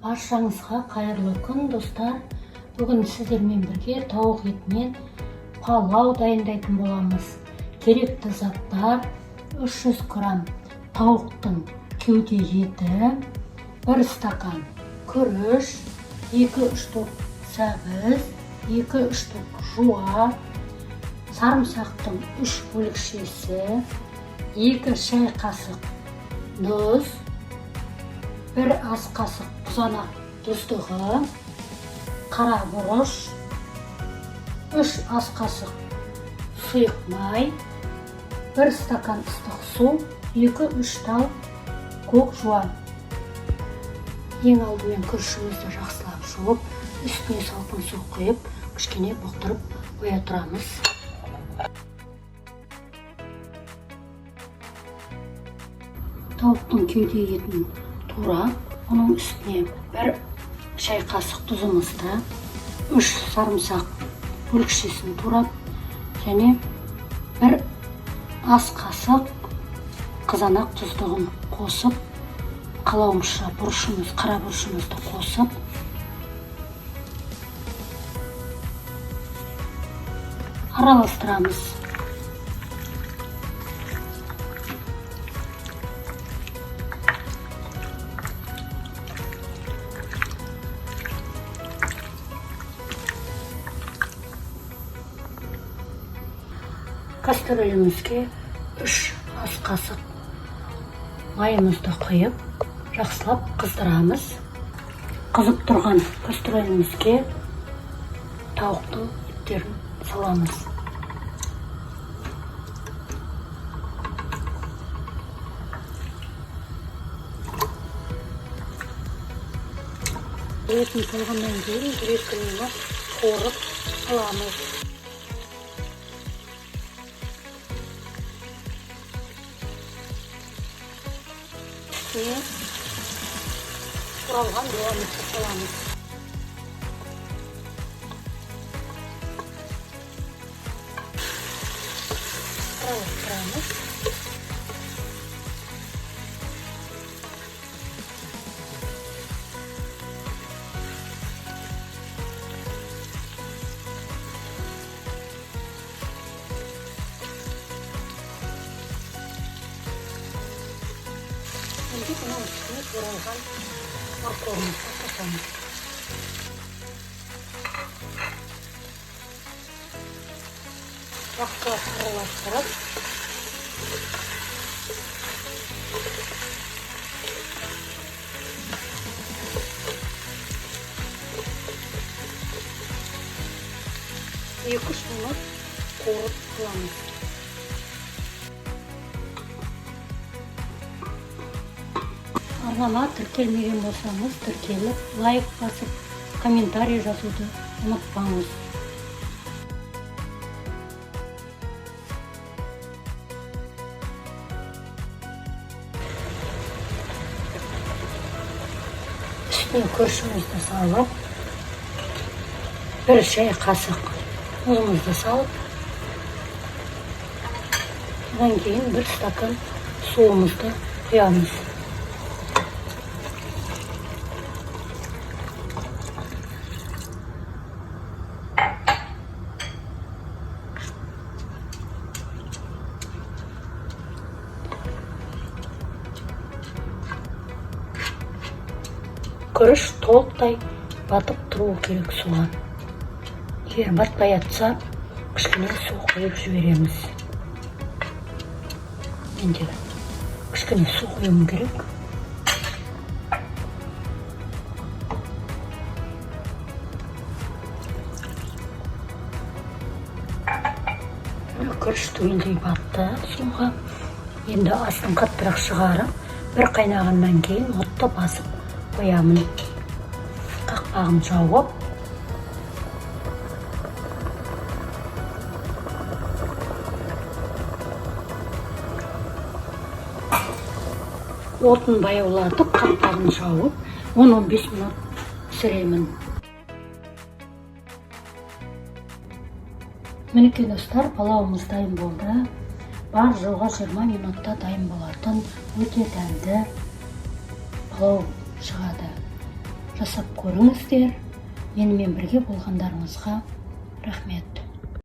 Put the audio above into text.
Баршаңызға қайырлы күн, достар! Бүгін сіздермен бірге тауық етінен палау дайындайтын боламыз. Керекті заттар: 300 грамм тауықтың кеуде еті, 1 стакан күріш, 2-3 топ сәбіз, 2-3 топ жуа, сарымсақтың 3 бөлікшесі, 2 шай қасық тұз, 1 ас қасық қызанақ тұздығы, қара бұрыш, 3 ас қасық сұйық май, 1 стакан ыстық су, 2-3 тал көк жуа. Ең алдымен күрішімізді жақсылап жуып, үстіне салқын су құйып, кішкене бұқтырып қоя тұрамыз. Тауықтың кеуде етін турап, оның үстіне 1 шай қасық тұзымызды, 3 сарымсақ бөлікшесін турап және 1 ас қасық қызанақ тұздығын қосып, қалауымызша бұрышымыз, қара бұрышымызды қосып, араластырамыз. Кастрюлімізге 3 ас қасық майымызды құйып, жақсылап қыздырамыз. Қызып тұрған кастрюлімізге тауықтың еттерін саламыз. Етін салғаннан кейін 1-2 минут қуырып аламыз. Үстіне туралған жуамызды саламыз. Араластырамыз. Енді бұның үстіне туралған морковымызды қосамыз. Жақсылап араластырып, 2-3 минут қуырып аламыз. Арнама тіркелмеген болсаңыз, тіркеліп, лайк басып, комментарий жазуды ұмытпаңыз. Үстіне күрішімізді салып, 1 шай қасық тұзымызды салып, одан кейін 1 стакан суымызды құямыз. Күріш толықтай батып тұруы керек суға. Егер батпай жатса, кішкене су құйып жібереміз. Менде кішкене су құюым керек. Күріш түгелдей батты суға. Енді астын қаттырақ шығарып, бір қайнағаннан кейін отты басып қоямын. Қақпағын жауып, отын баяулатып, қақпағын жауып, 10-15 минут пісіремін. Мінекей, достар, палауымыз дайын болды. Бар жоғы 20 минутта дайын болатын өте дәмді палау шығады. Жасап көріңіздер. Менімен бірге болғандарыңызға рахмет.